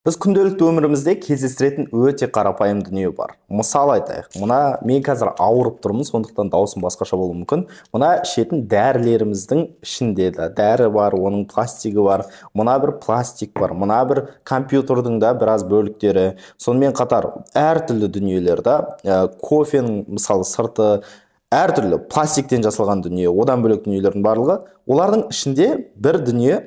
Біз күнделікті өмірімізде кездестіретін өте қарапайым дүние бар. Мысал айтайық, мына мен қазір ауырып тұрмын, сондықтан дауысым басқаша болуы мүмкін. Мына ішетін дәрілеріміздің ішінде де дәрі бар, оның пластигі бар, мына бір пластик бар, мына бір компьютердің да біраз бөліктері. Сонымен қатар әртүрлі дүниелер да, кофенің мысалы сырты, әртүрлі пластиктен жасалған дүние, одан бөлек дүниелердің барлығы, олардың ішінде бір дүние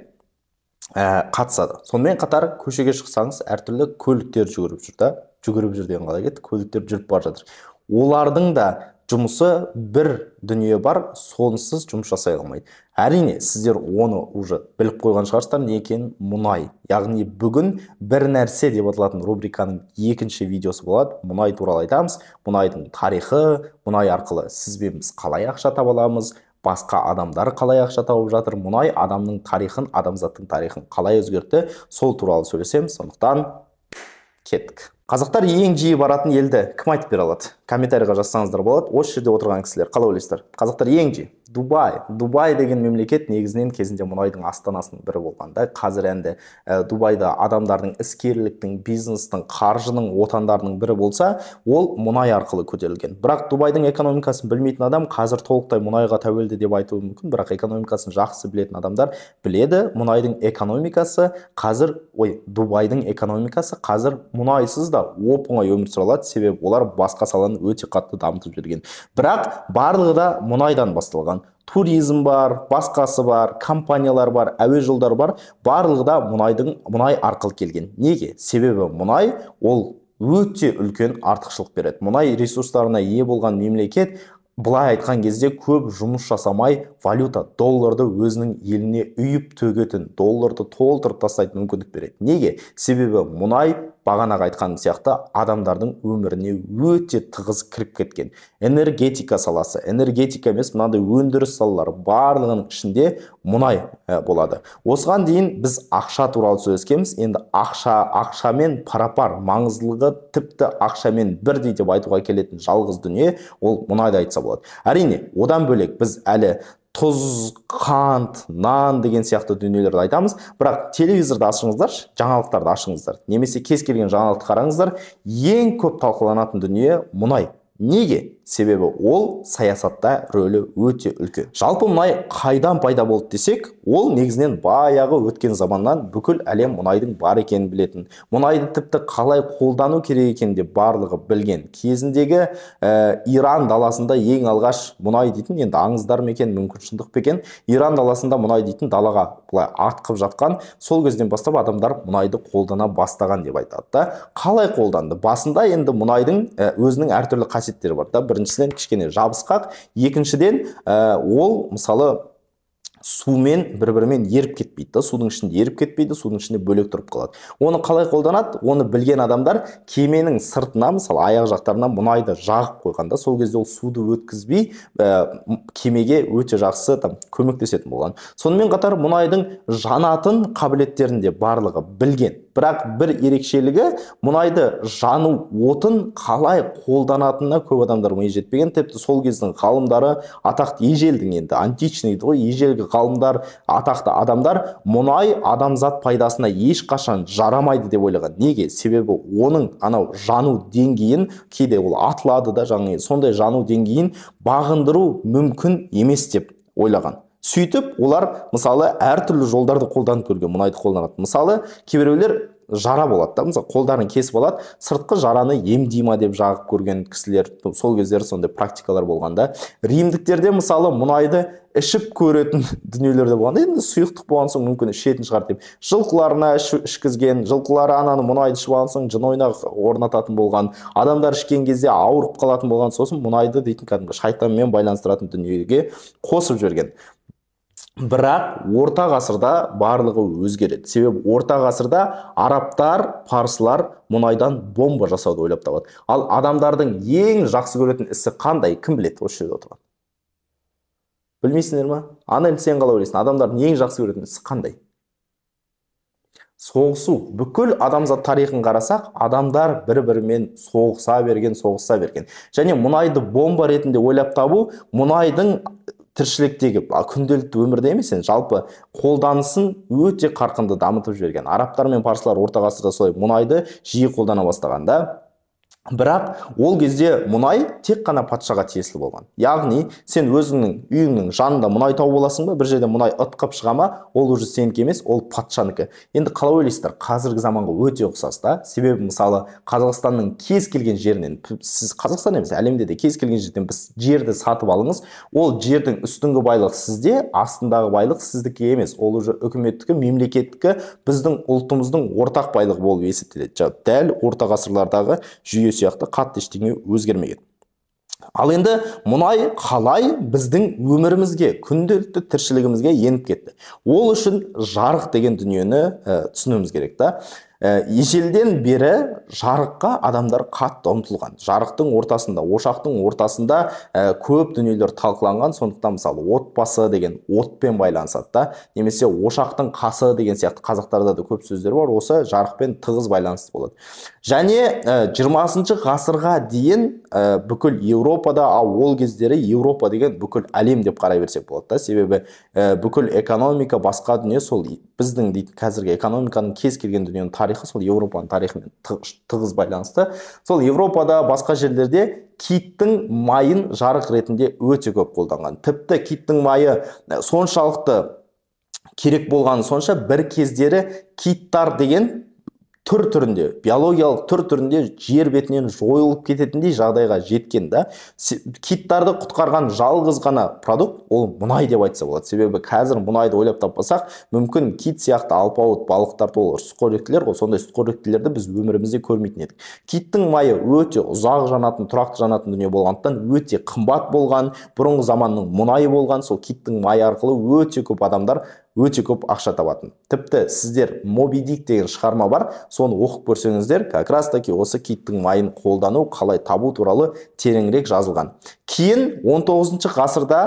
қатысады. Сонымен қатар көшеге шықсаңыз әртүрлі көліктер жүгіріп жүр да, жүгіріп жүр деген қалай кетті, көліктер жүріп бара жатыр. Олардың да жұмысы бір дүние бар, сонсыз жұмыс жасай алмайды. Әрине, сіздер оны уже біліп қойған шығарсыздар, не екенін, мұнай. Яғни бүгін бір нәрсе деп аталатын рубриканың екінші видеосы болады. Мұнай туралы айтамыз, мұнайдың тарихы, мұнай арқылы сіз бен біз қалай ақша таба аламыз, басқа адамдар қалай ақша тауып жатыр, мұнай адамның тарихын, адамзаттың тарихын қалай өзгертті, сол туралы сөйлесеміз. Сондықтан кеттік. Қазақтар ең жиі баратын елді кім айтып бере алады? Комментарийға жазсаңыздар болады. Осы жерде отырған кісілер қалай ойлайсыздар? Қазақтар ең жиі Дубай. Дубай деген мемлекет негізінен кезінде мұнайдың астанасының бірі болғанда, қазір енді Дубайда адамдардың іскерліктің, бизнестің, қаржының отандарының бірі болса, ол мұнай арқылы көтерілген. Бірақ Дубайдың экономикасын білмейтін адам қазір толықтай мұнайға тәуелді деп айтуы мүмкін, бірақ экономикасын жақсы білетін адамдар біледі, мұнайдың экономикасы қазір, ой, Дубайдың экономикасы қазір мұнайсыз да оп-оңай өмір сүре алады, себебі олар басқа саланы өте қатты дамытып жүрген. Бірақ барлығы да мұнайдан басталған. Туризм бар, басқасы бар, компаниялар бар, әуе жолдары бар, барлығы да мұнай арқылы келген. Неге? Себебі мұнай ол өте үлкен артықшылық береді. Мұнай ресурстарына ие болған мемлекет былай айтқан кезде көп жұмыс жасамай валюта, долларды өзінің еліне үйіп төгетін, долларды толтырып тастайтын мүмкіндік береді. Неге? Себебі мұнай бағанағы айтқаным сияқты адамдардың өміріне өте тығыз кіріп кеткен. Энергетика саласы, энергетика емес, мынандай өндіріс салалары барлығының ішінде мұнай болады. Осыған дейін біз ақша туралы сөйлескенбіз. Енді ақшамен парапар, маңыздылығы тіпті ақшамен бірдей деп айтуға келетін жалғыз дүние ол мұнайды айтса болады. Әрине, одан бөлек біз әлі тұз, қант, нан деген сияқты дүниелерді айтамыз, бірақ телевизорды ашыңыздаршы, жаңалықтарды ашыңыздар, немесе кез келген жаңалықты қараңыздар, ең көп талқыланатын дүние мұнай. Неге? Себебі ол саясатта рөлі өте үлкен. Жалпы мұнай қайдан пайда болды десек, ол негізінен баяғы өткен заманнан бүкіл әлем мұнайдың бар екенін білетін. Мұнайды тіпті қалай қолдану керек екенін де барлығы білген. Кезіндегі Иран даласында ең алғаш мұнай дейтін, енді аңыздар ма екен, мүмкін шындық па екен, Иран даласында мұнай дейтін далаға былай атқып жатқан, сол кезден бастап адамдар мұнайды қолдана бастаған деп айтады да. Қалай қолданды? Басында енді мұнайдың өзінің әртүрлі қасиеттері бар да. Біріншіден кішкене жабысқақ, екіншіден ол мысалы сумен бір-бірімен еріп кетпейді да, судың ішінде еріп кетпейді, судың ішінде бөлек тұрып қалады. Оны қалай қолданады? Оны білген адамдар кеменің сыртына, мысалы аяқ жақтарына мұнайды жағып қойғанда, сол кезде ол суды өткізбей, кемеге өте жақсы там көмектесетін болған. Сонымен қатар мұнайдың жанатын қабілеттерін де барлығы білген. Бірақ бір ерекшелігі, мұнайды жану отын қалай қолданатынына көп адамдар миы жетпеген. Тіпті сол кездің ғалымдары, атақты ежелдің енді античный дейді ғой, ежелгі ғалымдар, атақты адамдар мұнай адамзат пайдасына ешқашан жарамайды деп ойлаған. Неге? Себебі оның анау жану деңгейін, кейде ол атылады да, жаңағы сондай жану деңгейін бағындыру мүмкін емес деп ойлаған. Сөйтіп олар мысалы әртүрлі жолдарды қолданып көрген, мұнайды қолданады. Мысалы кейбіреулер жара болады да, мысалы қолдарын кесіп алады, сыртқы жараны емдей ма деп жағып көрген кісілер, сол кездері сондай практикалар болғанда. Римдіктерде мысалы мұнайды ішіп көретін дүниелер де болған. Енді сұйықтық болған соң мүмкін ішетін шығар деп. Жылқыларына ішкізген, жылқылары ананы мұнайды ішіп алған соң жын ойнақ орнататын болған. Адамдар ішкен кезде ауырып қалатын болған, сосын мұнайды дейтін кәдімгі шайтанмен байланыстыратын дүниеге қосып жіберген. Бірақ орта ғасырда барлығы өзгереді. Себебі орта ғасырда арабтар, парсылар мұнайдан бомба жасауды ойлап табады. Ал адамдардың ең жақсы көретін ісі қандай? Кім біледі осы жерде отырған? Білмейсіңдер ма? Анель, сен қалай ойлайсың? Адамдардың ең жақсы көретін ісі қандай? Соғысу. Бүкіл адамзат тарихын қарасақ, адамдар бір-бірімен соғыса берген, соғыса берген. Және мұнайды бомба ретінде ойлап табу, мұнайдың тіршіліктегі күнделікті өмірде емес, енді жалпы қолданысын өте қарқынды дамытып жіберген. Арабтар мен парсылар орта ғасырда солай мұнайды жиі қолдана бастағанда, бірақ ол кезде мұнай тек қана патшаға тиесілі болған. Яғни сен өзіңнің үйіңнің жанында мұнай тауып аласың ба, бір жерде мұнай ытқып шыға ма, ол уже сенікі емес, ол патшанікі. Енді қалай ойлайсыздар, қазіргі заманға өте ұқсас та. Себебі мысалы Қазақстанның кез келген жерінен, сіз Қазақстан емес, әлемде де кез келген жерден біз жерді сатып алыңыз, ол жердің үстіңгі байлық сізде, астындағы байлық сіздікі емес, ол уже үкіметтікі, мемлекеттікі, біздің ұлтымыздың ортақ байлығы болып есептеледі. Дәл орта ғасырлардағы жүйе сияқты қатты ештеңе өзгермеген. Ал енді мұнай қалай біздің өмірімізге, күнделікті тіршілігімізге еніп кетті? Ол үшін жарық деген дүниені түсінуіміз керек та. Ежелден бері жарыққа адамдар қатты ұмтылған. Жарықтың ортасында, ошақтың ортасында көп дүниелер талқыланған. Сондықтан мысалы отбасы деген отпен байланысады да, немесе ошақтың қасы деген сияқты қазақтарда да көп сөздер бар, осы жарықпен тығыз байланысты болады. Және 20 ғасырға дейін бүкіл Еуропада, ал ол кездері Еуропа деген бүкіл әлем деп қарай берсек болады да, себебі бүкіл экономика, басқа дүние сол біздің дейтін қазіргі экономиканың кез келген дүниенің тарихы сол Еуропаның тарихымен тығыз байланысты. Сол Еуропада, басқа жерлерде киттің майын жарық ретінде өте көп қолданған. Тіпті киттің майы соншалықты керек болғаны сонша, бір кездері киттар деген түр түрінде, биологиялық түр түрінде жер бетінен жойылып кететіндей жағдайға жеткен да. Киттарды құтқарған жалғыз ғана продукт ол мұнай деп айтса болады. Себебі қазір мұнайды ойлап таппасақ, мүмкін кит сияқты алпауыт балықтар, олар сүтқоректілер ғой, сондай сүтқоректілерді біз өмірімізде көрмейтін едік. Киттің майы өте ұзақ жанатын, тұрақты жанатын дүние болғандықтан өте қымбат болған, бұрынғы заманның мұнайы болған. Сол киттің майы арқылы өте көп адамдар өте көп ақша табатын. Тіпті сіздер Моби Дик деген шығарма бар, соны оқып көрсеңіздер, как раз таки осы киттің майын қолдану, қалай табу туралы тереңірек жазылған. Кейін 19 ғасырда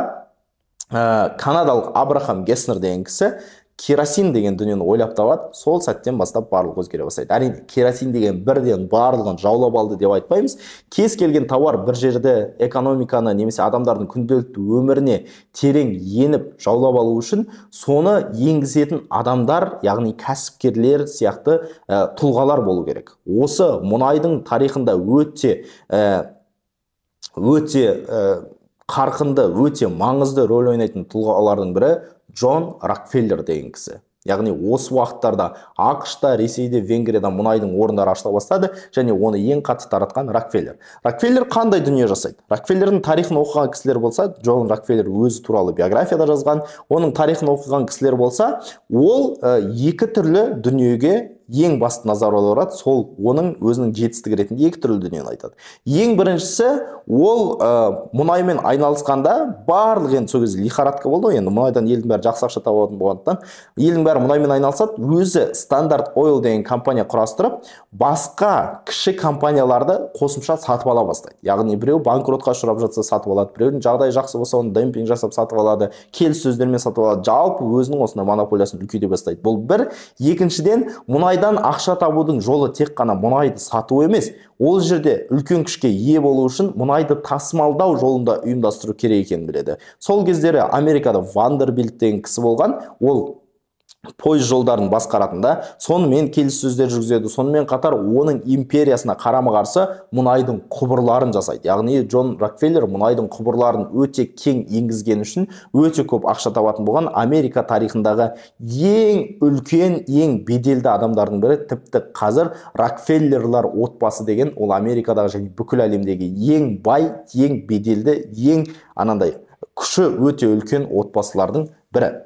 канадалық Абрахам Геснер деген кісі керосин деген дүниені ойлап табады. Сол сәттен бастап барлығы өзгере бастайды. Әрине, керосин деген бірден барлығын жаулап алды деп айтпаймыз. Кез келген тауар бір жерде экономиканы немесе адамдардың күнделікті өміріне терең еніп жаулап алу үшін соны енгізетін адамдар, яғни кәсіпкерлер сияқты тұлғалар болу керек. Осы мұнайдың тарихында өте қарқынды, өте маңызды рөл ойнайтын тұлғалардың бірі Джон Рокфеллер деген кісі. Яғни осы уақыттарда АҚШ-та, Ресейде, Венгрияда мұнайдың орындары ашыла бастады және оны ең қатты таратқан Рокфеллер. Рокфеллер қандай дүние жасайды? Рокфеллердің тарихын оқыған кісілер болса, Джон Рокфеллер өзі туралы биографияда жазған, оның тарихын оқыған кісілер болса, ол екі түрлі дүниеге ең басты назар аударады. Сол оның өзінің жетістігі ретінде екі түрлі дүниені айтады. Ең біріншісі, ол мұнаймен айналысқанда барлық, енді сол кезде лихорадка болды ғой, енді мұнайдан елдің бәрі жақсы ақша табатын болғандықтан елдің бәрі мұнаймен айналысады. Өзі Standard Oil деген компания құрастырып, басқа кіші компанияларды қосымша сатып ала бастайды. Яғни біреу банкротқа ұшырап жатса сатып алады, біреудің жағдайы жақсы болса оны демпинг жасап сатып алады, келіссөздермен сатып алады. Жалпы өзінің осындай монополиясын үлкейте бастайды. Бұл бір. Екіншіден, мұнайдан ақша табудың жолы тек қана мұнайды сату емес, ол жерде үлкен күшке ие болу үшін мұнайды тасымалдау жолында ұйымдастыру керек екенін біледі. Сол кездері Америкада Вандербильт деген кісі болған, ол пойыз жолдарын басқаратын да, сонымен келіссөздер жүргізеді. Сонымен қатар оның империясына қарама-қарсы мұнайдың құбырларын жасайды. Яғни Джон Рокфеллер мұнайдың құбырларын өте кең енгізген үшін өте көп ақша табатын болған. Америка тарихындағы ең үлкен, ең беделді адамдардың бірі, тіпті қазір Рокфеллерлар отбасы деген ол Америкадағы және бүкіл әлемдегі ең бай, ең беделді, ең анандай күші өте үлкен отбасылардың бірі.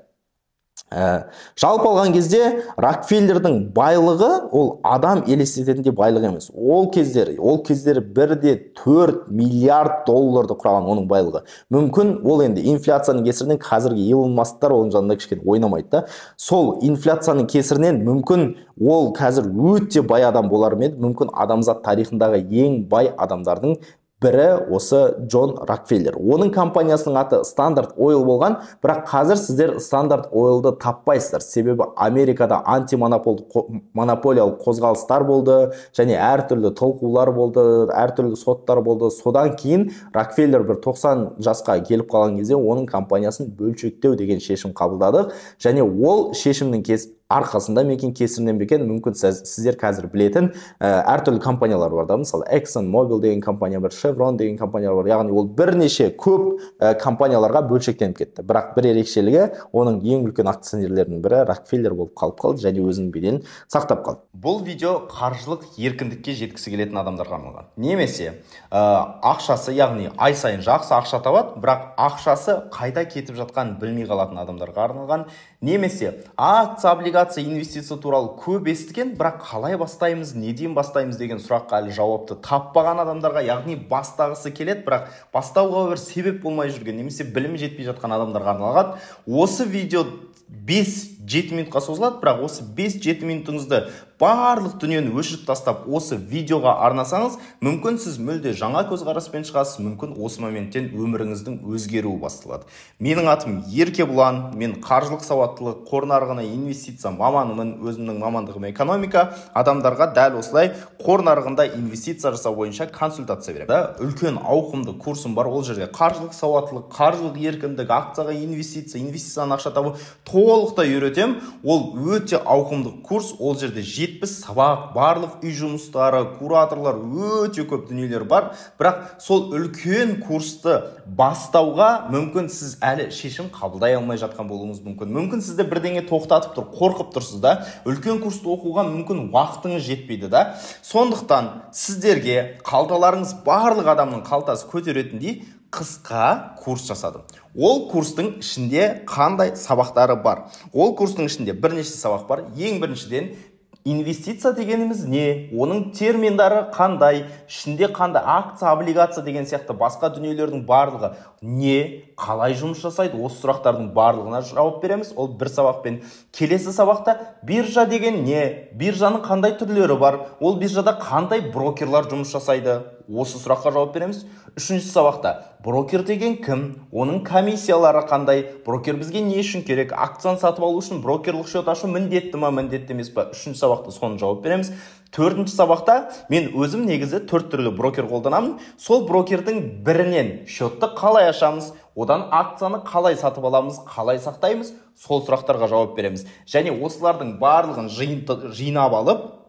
Жалпы алған кезде Рокфеллердің байлығы ол адам елестететіндей байлық емес. Ол кездері 1,4 миллиард долларды құраған оның байлығы. Мүмкін ол енді инфляцияның кесірінен қазіргі Илон Масктар оның жанында кішкене ойнамайды да. Сол инфляцияның кесірінен мүмкін ол қазір өте бай адам болар ма еді, мүмкін адамзат тарихындағы ең бай адамдардың бірі осы Джон Рокфеллер. Оның компаниясының аты Standard Oil болған, бірақ қазір сіздер Standard Oil'ды таппайсыздар. Себебі Америкада антимонополиялық қозғалыстар болды, және әртүрлі толқулар болды, әртүрлі соттар болды. Содан кейін Рокфеллер бір 90 жасқа келіп қалған кезде оның компаниясын бөлшектеу деген шешім қабылдадық. Және ол шешімнің арқасында мекен кесірінен бекен мүмкін сіздер қазір білетін әртүрлі компаниялар бар да, мысалы Exxon Mobil деген компания бар, Chevron деген компаниялар бар. Яғни ол бірнеше көп компанияларға бөлшектеніп кетті. Бірақ бір ерекшелігі, оның ең үлкен акционерлерінің бірі Рокфеллер болып қалып қалды және өзінің беделін сақтап қалды. Бұл видео қаржылық еркіндікке жеткісі келетін адамдарға арналған. Немесе ақшасы, яғни ай сайын жақсы ақша табады, бірақ ақшасы қайда кетіп жатқанын білмей қалатын адамдарға арналған. Немесе акция, облигация, инвестиция туралы көп естіген, бірақ қалай бастаймыз, неден бастаймыз деген сұраққа әлі жауапты таппаған адамдарға, яғни бастағысы келеді, бірақ бастауға бір себеп болмай жүрген, немесе білімі жетпей жатқан адамдарға арналған. Осы видео 5-7 минутқа созылады, бірақ осы 5-7 минутыңызды барлық дүниені өшіріп тастап осы видеоға арнасаңыз, мүмкін сіз мүлде жаңа көзқараспен шығасыз, мүмкін осы моменттен өміріңіздің өзгеруі басталады. Менің атым Еркебұлан, мен қаржылық сауаттылық, қор нарығына инвестиция маманымын, өзімнің мамандығым экономика. Адамдарға дәл осылай қор нарығында инвестиция жасау бойынша консультация беремін. Да, үлкен ауқымды курсым бар, ол жерде қаржылық сауаттылық, қаржылық еркіндік, акцияға инвестиция, инвестициядан ақша табу толықтай үйретемін. Ол өте ауқымды курс, ол жерде 70 сабақ, барлық үй жұмыстары, кураторлар, өте көп дүниелер бар. Бірақ сол үлкен курсты бастауға мүмкін сіз әлі шешім қабылдай алмай жатқан болуыңыз мүмкін. Мүмкін сізді бірдеңе тоқтатып тұр, қорқып тұрсыз да, үлкен курсты оқуға мүмкін уақытыңыз жетпейді да. Сондықтан сіздерге қалталарыңыз, барлық адамның қалтасы көтеретіндей қысқа курс жасадым. Ол курстың ішінде қандай сабақтары бар? Ол курстың ішінде бірнеше сабақ бар. Ең біріншіден, инвестиция дегеніміз не, оның терминдары қандай, ішінде қандай акция, облигация деген сияқты басқа дүниелердің барлығы не, қалай жұмыс жасайды, осы сұрақтардың барлығына жауап береміз. Ол бір сабақпен. Келесі сабақта биржа деген не, биржаның қандай түрлері бар, ол биржада қандай брокерлар жұмыс жасайды, осы сұраққа жауап береміз. Үшінші сабақта брокер деген кім, оның комиссиялары қандай, брокер бізге не үшін керек, акцияны сатып алу үшін брокерлік счет ашу міндетті ма, міндетті емес па, үшінші сабақта соны жауап береміз. Төртінші сабақта мен өзім негізі 4 түрлі брокер қолданамын. Сол брокердің бірінен счетты қалай ашамыз, одан акцияны қалай сатып аламыз, қалай сақтаймыз, сол сұрақтарға жауап береміз. Және осылардың барлығын жинап алып,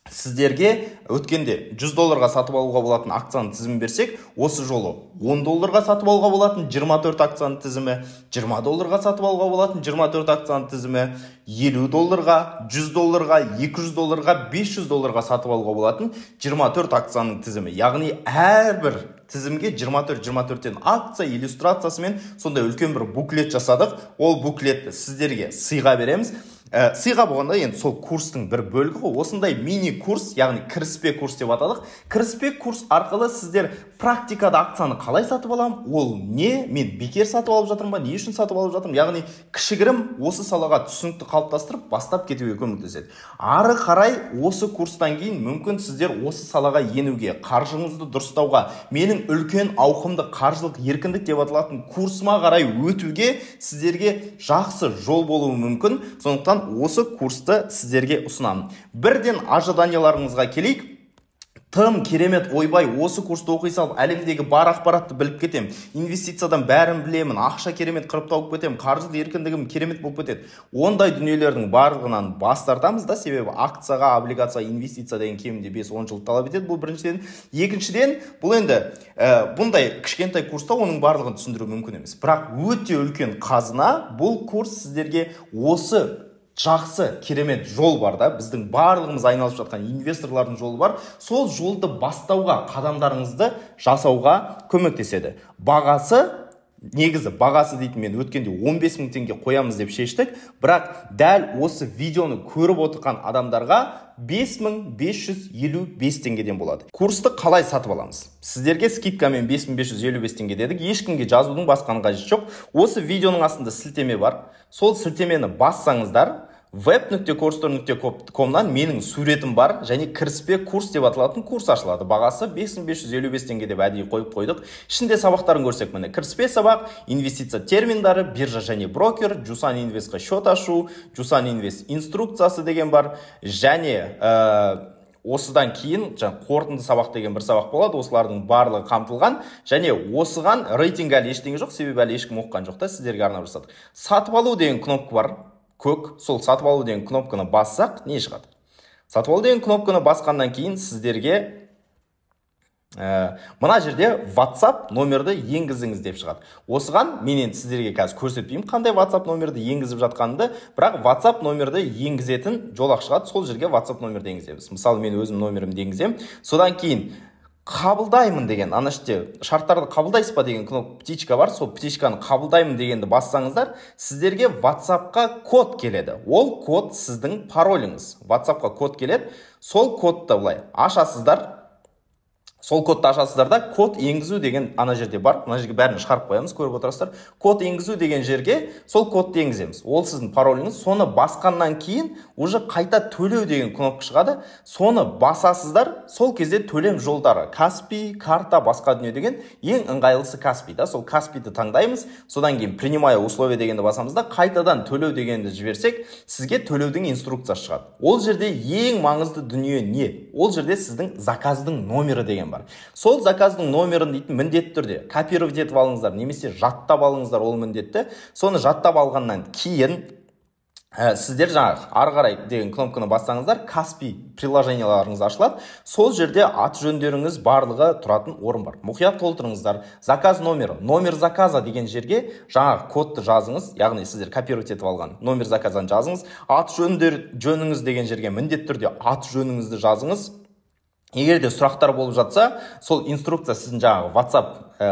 сіздерге өткенде 100 долларға сатып алуға болатын акцияның тізімін берсек, осы жолы 10 долларға сатып алуға болатын 24 акцияның тізімі, 20 долларға сатып алуға болатын 24 акцияның тізімі, 50 долларға, 100 долларға, 200 долларға, 500 долларға сатып алуға болатын 24 акцияның тізімі. Яғни әрбір тізімге 24-24-тен акция иллюстрациясымен сондай үлкен бір буклет жасадық. Ол буклетті сіздерге сыйға береміз. Сыйға болғанда енді сол курстың бір бөлігі ғой. Осындай мини курс, яғни кіріспе курс деп атадық. Кіріспе курс арқылы сіздер практикада акцияны қалай сатып аламын, ол не, мен бекер сатып алып жатырмын ба, не үшін сатып алып жатырмын, яғни кішігірім осы салаға түсінікті қалыптастырып бастап кетуге көмектеседі. Ары қарай осы курстан кейін мүмкін сіздер осы салаға енуге, қаржыңызды дұрыстауға, менің үлкен ауқымды қаржылық еркіндік деп аталатын курсыма қарай өтуге сіздерге жақсы жол болуы мүмкін. Сондықтан осы курсты сіздерге ұсынамын. Бірден ожиданияларыңызға келейік. Тым керемет, ойбай, осы курсты оқи салып әлемдегі бар ақпаратты біліп кетем, инвестициядан бәрін білемін, ақша керемет қырып тауып кетем, қаржылық еркіндігім керемет болып кетеді. Ондай дүниелердің барлығынан бас тартамыз да, себебі акцияға, облигация, инвестиция деген кемінде 5-10 жыл талап етеді. Бұл біріншіден. Екіншіден, бұл енді бұндай кішкентай курста оның барлығын түсіндіру мүмкін емес. Бірақ өте үлкен қазына бұл курс сіздерге. Осы жақсы керемет жол бар да, біздің барлығымыз айналысып жатқан инвесторлардың жолы бар. Сол жолды бастауға, қадамдарыңызды жасауға көмектеседі. Бағасы, негізі бағасы дейтін мен өткенде 15 мың теңге қоямыз деп шештік, бірақ дәл осы видеоны көріп отырған адамдарға 5555 теңгеден болады. Курсты қалай сатып аламыз? Сіздерге скидкамен 5555 теңге дедік. Ешкімге жазудың басқаның қажеті жоқ. Осы видеоның астында сілтеме бар. Сол сілтемені бассаңыздар, web.course.com-нан менің суретім бар және кіріспе курс деп аталатын курс ашылады. Бағасы 5555 теңге деп әдейі қойып қойдық. Ішінде сабақтарын көрсек, міне кіріспе сабақ, инвестиция терминдары, биржа және брокер, Жусан Инвестқа счет ашу, Жусан Инвест инструкциясы деген бар және осыдан кейін жаңа қорытынды сабақ деген бір сабақ болады. Осылардың барлығы қамтылған және осыған рейтинг әлі ештеңе жоқ, себебі әлі ешкім оқыған жоқ та, сіздерге арнап жасадық. Сатып алу деген кнопка бар, көк. Сол сатып алу деген кнопканы бассақ, не шығады? Сатып алу деген кнопканы басқаннан кейін сіздерге мына жерде WhatsApp номерді енгізіңіз деп шығады. Осыған мен енді сіздерге қазір көрсетпеймін қандай WhatsApp номерді енгізіп жатқанымды, бірақ WhatsApp номерді енгізетін жолақ шығады, сол жерге WhatsApp номерді енгіземіз. Мысалы, мен өзім номерімді енгіземін. Содан кейін қабылдаймын деген, ана іште шарттарды қабылдайсыз ба деген кнопка, птичка бар, сол птичканы қабылдаймын дегенді бассаңыздар, сіздерге WhatsAppқа код келеді. Ол код сіздің пароліңіз. WhatsAppқа код келеді. Сол кодты былай ашасыздар. Сол кодты ашасыздар да, код енгізу деген ана жерде бар. Мына жерге бәрін шығарып қоямыз, көріп отырасыздар. Код енгізу деген жерге сол кодты енгіземіз. Ол сіздің пароліңіз. Соны басқаннан кейін уже қайта төлеу деген кнопка шығады. Соны басасыздар. Сол кезде төлем жолдары Каспи, карта, басқа дүние деген, ең ыңғайлысы Каспи да. Сол Каспиді таңдаймыз. Содан кейін принимаю условия дегенді басамыз да, қайтадан төлеу дегенді жіберсек, сізге төлеудің инструкциясы шығады. Ол жерде ең маңызды дүние не? Ол жерде сіздің заказдың номері деген бар. Сол заказдың номерін дейтін міндетті түрде копировать етіп алыңыздар, немесе жаттап алыңыздар, ол міндетті. Соны жаттап алғаннан кейін сіздер жаңағы ары қарай деген кнопканы бассаңыздар, Каспи приложенияларыңыз ашылады. Сол жерде аты жөндеріңіз барлығы тұратын орын бар. Мұқият толтырыңыздар. Заказ номері, номер заказа деген жерге жаңағы кодты жазыңыз, яғни сіздер копировать етіп алған номер заказаны жазыңыз. Аты жөніңіз деген жерге міндетті түрде аты жөніңізді жазыңыз. Егер де сұрақтар болып жатса, сол инструкция сіздің жаңағы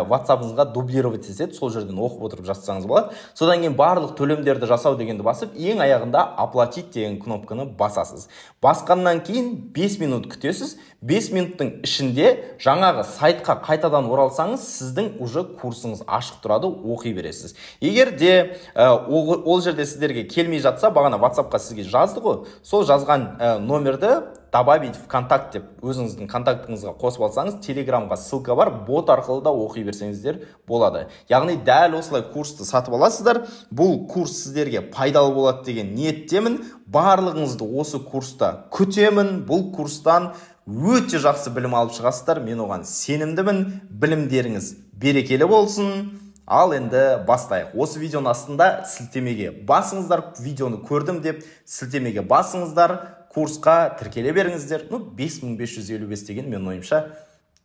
WhatsApp-ыңызға дублировать етеді, сол жерден оқып отырып жазсаңыз болады. Содан кейін барлық төлемдерді жасау дегенді басып, ең аяғында оплатить деген кнопканы басасыз. Басқаннан кейін 5 минут күтесіз. 5 минуттың ішінде жаңағы сайтқа қайтадан оралсаңыз, сіздің уже курсыңыз ашық тұрады, оқи бересіз. Егер де ол жерде сіздерге келмей жатса, бағана WhatsApp-қа сізге жазды ғой, сол жазған номерді добавить в контакт деп өзіңіздің контактыңызға қосып алсаңыз, Телеграмға ссылка бар, бот арқылы да оқи берсеңіздер болады. Яғни дәл осылай курсты сатып аласыздар. Бұл курс сіздерге пайдалы болады деген ниеттемін. Барлығыңызды осы курста күтемін. Бұл курстан өте жақсы білім алып шығасыздар. Мен оған сенімдімін. Білімдеріңіз берекелі болсын. Ал енді бастайық. Осы видеоның астында сілтемеге басыңыздар. Видеоны көрдім деп сілтемеге басыңыздар. Курсқа тіркеле беріңіздер. 5555 деген менің ойымша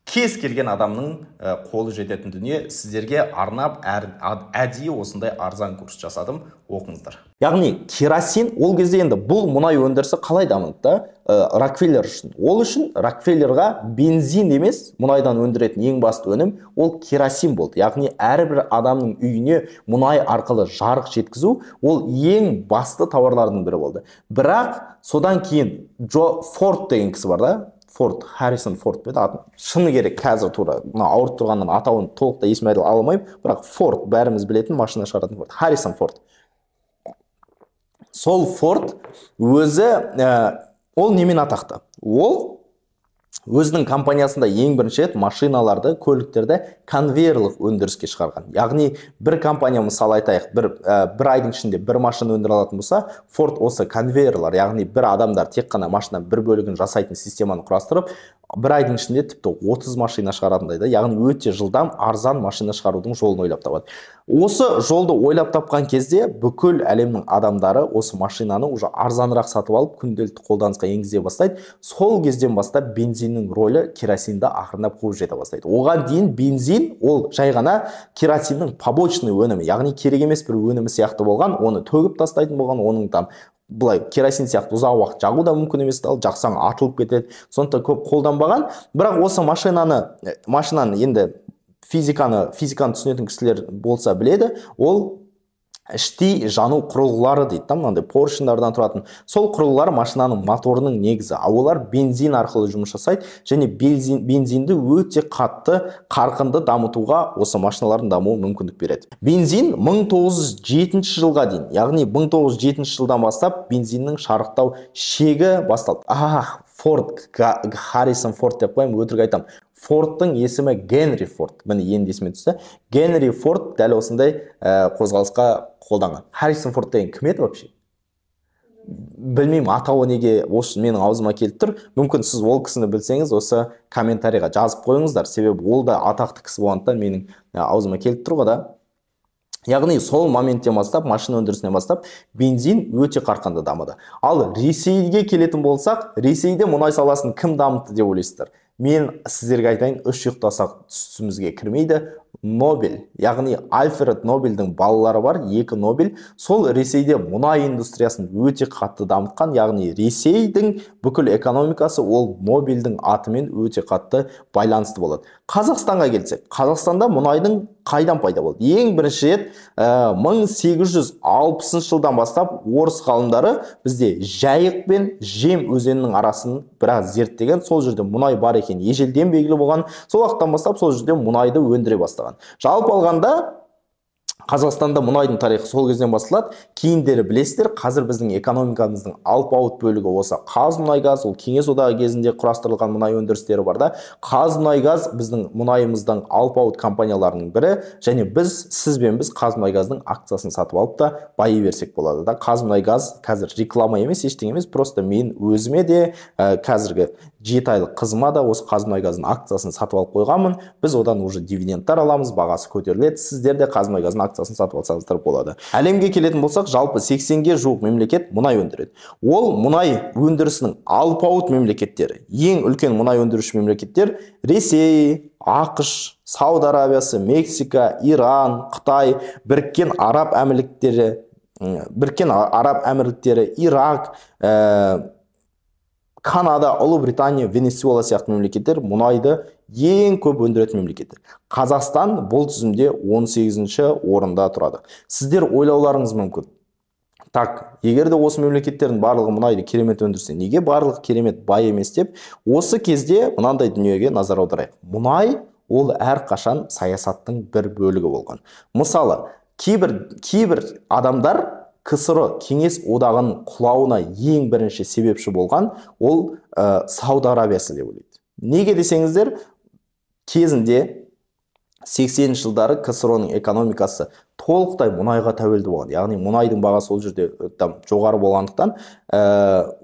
кез келген адамның қолы жететін дүние. Сіздерге арнап әдейі осындай арзан курс жасадым, оқыңыздар. Яғни керосин ол кезде енді бұл мұнай өндірісі қалай дамыды да? Рокфеллер үшін. Ол үшін Рокфеллерға бензин емес, мұнайдан өндіретін ең басты өнім ол керосин болды. Яғни әрбір адамның үйіне мұнай арқылы жарық жеткізу ол ең басты тауарлардың бірі болды. Бірақ содан кейін Джо Форд деген кісі бар да, Форд, Харрисон Форд па еді аты? Шыны керек, қазір тура мына ауырып тұрғаннан атауын толықтай есіме ала алмаймын, бірақ Форд бәріміз білетін машина шығаратын Форд, Харрисон Форд. Сол Форд өзі ол немен атақты? Ол өзінің компаниясында ең бірінші рет машиналарды, көліктерді конвейерлік өндіріске шығарған. Яғни бір компания, мысалы айтайық, бір айдың ішінде бір машина өндіре алатын болса, Форд осы конвейерлар, яғни бір адамдар тек қана машина бір бөлігін жасайтын системаны құрастырып, бір айдың ішінде тіпті 30 машина шығаратындай да, яғни өте жылдам, арзан машина шығарудың жолын ойлап табады. Осы жолды ойлап тапқан кезде бүкіл әлемнің адамдары осы машинаны уже арзанырақ сатып алып, күнделікті қолданысқа енгізе бастайды. Сол кезден бастап бензиннің ролі керосинді ақырындап қуып жете бастайды. Оған дейін бензин ол жай ғана керосиннің побочный өнімі, яғни керек емес бір өнімі сияқты болған, оны төгіп тастайтын болған, оның там былай керосин сияқты ұзақ уақыт жағу да мүмкін емес, ал жақсаң атылып кетеді. Сондықтан көп қолданбаған. Бірақ осы машинаны енді физиканы түсінетін кісілер болса біледі, ол Іштей жану құрылғылары дейді да, мынандай поршендардан тұратын. Сол құрылғылар машинаның моторының негізі. А олар бензин арқылы жұмыс жасайды және бензинді өте қатты қарқынды дамытуға осы машиналардың дамуы мүмкіндік береді. Бензин 1907 жылға дейін, яғни 1907 жылдан бастап бензиннің шарықтау шегі басталды. Ах, Форд, Харрисон Форд деп қоямын, өтірік айтамын. Фордтың есімі Генри Форд. Міне, енді есіме түсті. Генри Форд дәл осындай қозғалысқа қолданған. Харрисон Форд деген кім еді вообще? Білмеймін, атауы неге осы менің аузыма келіп тұр. Мүмкін сіз ол кісіні білсеңіз, осы комментарийға жазып қойыңыздар. Себебі ол да атақты кісі болғандықтан менің аузыма келіп тұр ғой да. Яғни сол моменттен бастап, машина өндірісінен бастап, бензин өте қарқынды дамыды. Ал Ресейге келетін болсақ, Ресейде мұнай саласын кім дамытты деп ойлайсыздар? Мен сіздерге айтайын, үш ұйықтасақ түсімізге кірмейді. Нобель, яғни Альфред Нобельдің балалары бар, екі Нобель, сол Ресейде мұнай индустриясын өте қатты дамытқан, яғни Ресейдің бүкіл экономикасы ол Нобельдің атымен өте қатты байланысты болады. Қазақстанға келсек, Қазақстанда мұнайдың қайдан пайда болды? Ең бірінші рет 1860 жылдан бастап орыс ғалымдары бізде Жайық пен Жем өзенінің арасын біраз зерттеген, сол жерде мұнай бар екен ежелден белгілі болған, сол уақыттан бастап сол жерде мұнайды өндіре бастаған. Жалпы алғанда Қазақстанда мұнайдың тарихы сол кезден басталады. Кейіндері білесіздер, қазір біздің экономикамыздың алпауыт бөлігі осы Қазмұнайгаз, ол Кеңес Одағы кезінде құрастырылған мұнай өндірістері бар да. Қазмұнайгаз біздің мұнайымыздың алпауыт компанияларының бірі, және біз, сіз бен біз Қазмұнайгаздың акциясын сатып алып та байи берсек болады да. Қазмұнайгаз қазір реклама емес, ештеңе емес, просто мен өзіме де, қазіргі 7 айлық қызыма да осы Қазмұнайгаздың акциясын сатып алып қойғанмын. Біз одан уже дивидендтар аламыз, бағасы көтеріледі. Сіздер де Қазмұнайгаздың акциясын сатып алсаңыздар болады. Әлемге келетін болсақ, жалпы 80-ге жуық мемлекет мұнай өндіреді. Ол мұнай өндірісінің алпауыт мемлекеттері, ең үлкен мұнай өндіруші мемлекеттер Ресей, АҚШ, Сауд Арабиясы, Мексика, Иран, Қытай, Біріккен Араб Әмірліктері, Ирак, Канада, Ұлыбритания, Венесуэла сияқты мемлекеттер мұнайды ең көп өндіретін мемлекеттер. Қазақстан бұл тізімде 18-ші орында тұрады. Сіздер ойлауларыңыз мүмкін. Так, егер де осы мемлекеттердің барлығы мұнайды керемет өндірсе, неге барлығы керемет бай емес деп, осы кезде мынандай дүниеге назар аударайық. Мұнай ол әрқашан саясаттың бір бөлігі болған. Мысалы, кейбір адамдар КСРО Кеңес Одағының құлауына ең бірінші себепші болған ол Сауд Арабиясы деп ойлайды. Неге десеңіздер, кезінде 80 жылдары КСРО-ның экономикасы толықтай мұнайға тәуелді болған. Яғни мұнайдың бағасы ол жерде жоғары болғандықтан,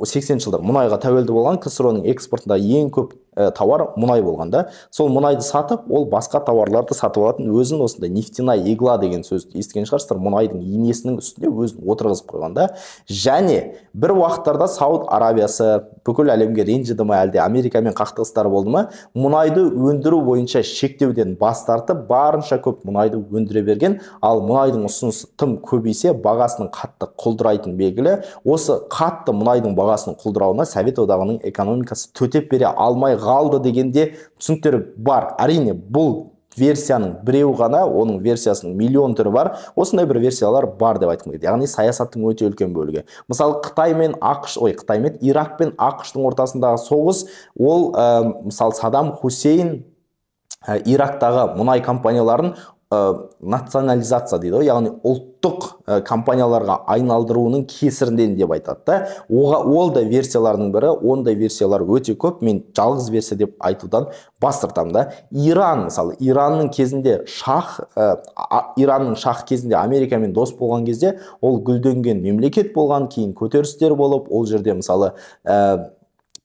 80 жылдар мұнайға тәуелді болған, КСРО-ның экспортында ең көп тауар мұнай болғанда, сол мұнайды сатып, ол басқа тауарларды сатып алатын, өзін осындай нефтяная игла деген сөзді естіген шығарсыздар, мұнайдың инесінің үстіне өзін отырғызып қойғанда. Және бір уақыттарда Сауд Арабиясы бүкіл әлемге ренжіді ма, әлде Америкамен қақтығыстар болды ма, мұнайды өндіру бойынша шектеуден бас тартып, барынша көп мұнайды өндіре берген. Ал мұнайдың ұсынысы тым көбейсе, бағасының қатты құлдырайтын белгілі. Осы қатты мұнайдың бағасының құлдырауына Совет Одағының экономикасы төтеп бере алмай қалды дегенде түсініктер бар. Әрине, бұл версияның біреуі ғана, оның версиясының миллион түрі бар. Осындай бір версиялар бар деп айтқым келеді. Яғни саясаттың өте үлкен бөлігі. Мысалы, Қытай мен АҚШ, ой, Қытай мен Ирак пен АҚШ-тың ортасындағы соғыс, ол мысалы Саддам Хусейн Ирактағы мұнай компанияларын национализация дейді ғой, яғни ұлттық компанияларға айналдыруының кесірінен деп айтады да. Ол да версиялардың бірі, ондай версиялар өте көп, мен жалғыз версия деп айтудан бас тартамын да. Иран, мысалы, Иранның кезінде шах, Иранның шах кезінде Америкамен дос болған кезде ол гүлденген мемлекет болған, кейін көтерілістер болып, ол жерде мысалы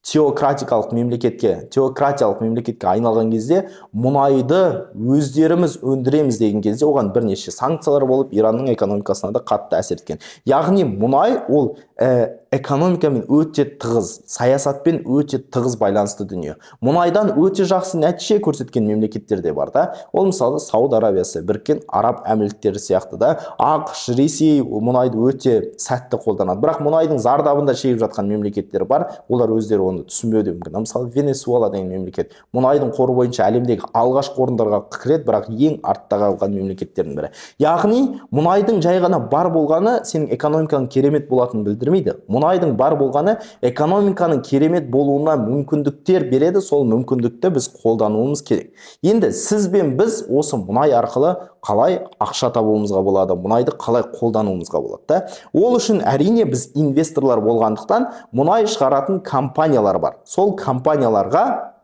теократиялық мемлекетке айналған кезде мұнайды өздеріміз өндіреміз деген кезде оған бірнеше санкциялар болып, Иранның экономикасына да қатты әсер еткен. Яғни мұнай ол Экономикамен өте тығыз, саясатпен өте тығыз байланысты дүние. Мұнайдан өте жақсы нәтиже көрсеткен мемлекеттер де бар да. Ол мысалы Сауд Арабиясы, Біріккен Араб Әмірліктері сияқты да. АҚШ, Ресей мұнайды өте сәтті қолданады. Бірақ мұнайдың зардабын да шегіп жатқан мемлекеттер бар. Олар өздері оны түсінбеуі де мүмкін. Мысалы Венесуэла деген мемлекет мұнайдың қоры бойынша әлемдегі алғашқы орындарға кіреді, бірақ ең артта қалған мемлекеттердің бірі. Яғни мұнайдың жай ғана бар болғаны сенің экономиканың керемет болатынын білдірмейді. Мұнайдың бар болғаны экономиканың керемет болуына мүмкіндіктер береді, сол мүмкіндікті біз қолдануымыз керек. Енді сіз бен біз осы мұнай арқылы қалай ақша табуымызға болады, мұнайды қалай қолдануымызға болады да? Ол үшін әрине біз инвесторлар болғандықтан мұнай шығаратын компаниялар бар. Сол компанияларға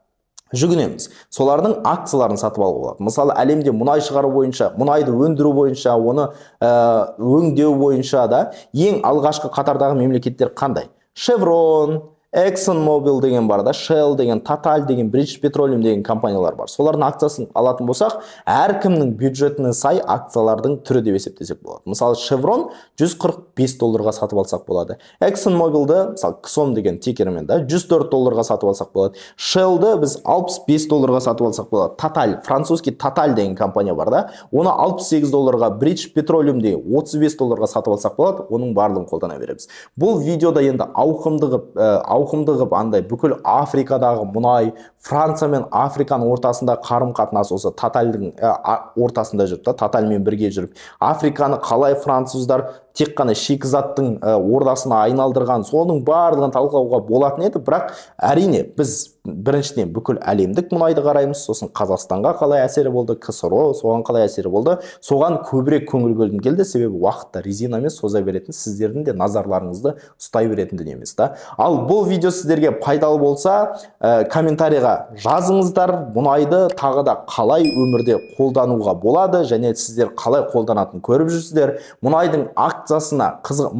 жүгінеміз. Солардың акцияларын сатып алуға болады. Мысалы, әлемде мұнай шығару бойынша, мұнайды өндіру бойынша, оны өңдеу бойынша да ең алғашқы қатардағы мемлекеттер қандай? Chevron, ExxonMobil деген бар да, Shell деген, Total деген, British Petroleum деген компаниялар бар. Солардың акциясын алатын болсақ, әркімнің бюджетіне сай акциялардың түрі деп есептесек болады. Мысалы, Chevron 145 долларға сатып алсақ болады. ExxonMobil'ды, мысалы, XOM деген тикермен да 104 долларға сатып алсақ болады. Shell'ды біз 65 долларға сатып алсақ болады. Total, французский Total деген компания бар да, оны 68 долларға, British Petroleum деген 35 долларға сатып алсақ болады. Оның барлығын қолдана береміз. Бұл видеода енді ауқымды қылып андай бүкіл Африкадағы мұнай, Франция мен Африканың ортасында қарым-қатынас осы Тотальдың ортасында жүріп та, Тотальмен бірге жүріп, Африканы қалай француздар тек қана шикізаттың ордасына айналдырған, соның барлығын талқылауға болатын еді. Бірақ әрине біз біріншіден бүкіл әлемдік мұнайды қараймыз, сосын Қазақстанға қалай әсері болды, КСРО соған қалай әсері болды, соған көбірек көңіл бөлгім келді, себебі уақытта резина емес соза беретін, сіздердің де назарларыңызды ұстай беретін дүние емес та. Ал бұл видео сіздерге пайдалы болса, комментарийға жазыңыздар, мұнайды тағы да қалай өмірде қолдануға болады және сіздер қалай қолданатынын көріп жүрсіздер. Мұнайдың акциясына қызық,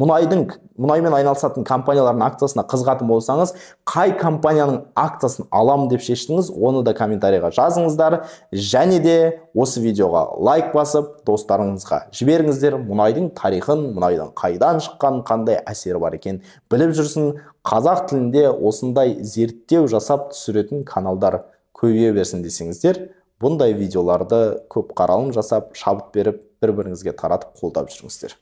мұнаймен айналысатын компаниялардың акциясына қызығатын болсаңыз, қай компанияның акциясын аламын деп шештіңіз, оны да комментарийға жазыңыздар. Және де осы видеоға лайк басып, достарыңызға жіберіңіздер. Мұнайдың тарихын, мұнайдың қайдан шыққанын, қандай әсері бар екенін біліп жүрсін. Қазақ тілінде осындай зерттеу жасап түсіретін каналдар көбейе берсін десеңіздер, бұндай видеоларды көп қаралым жасап, шабыт беріп, бір-біріңізге таратып қолдап жүріңіздер.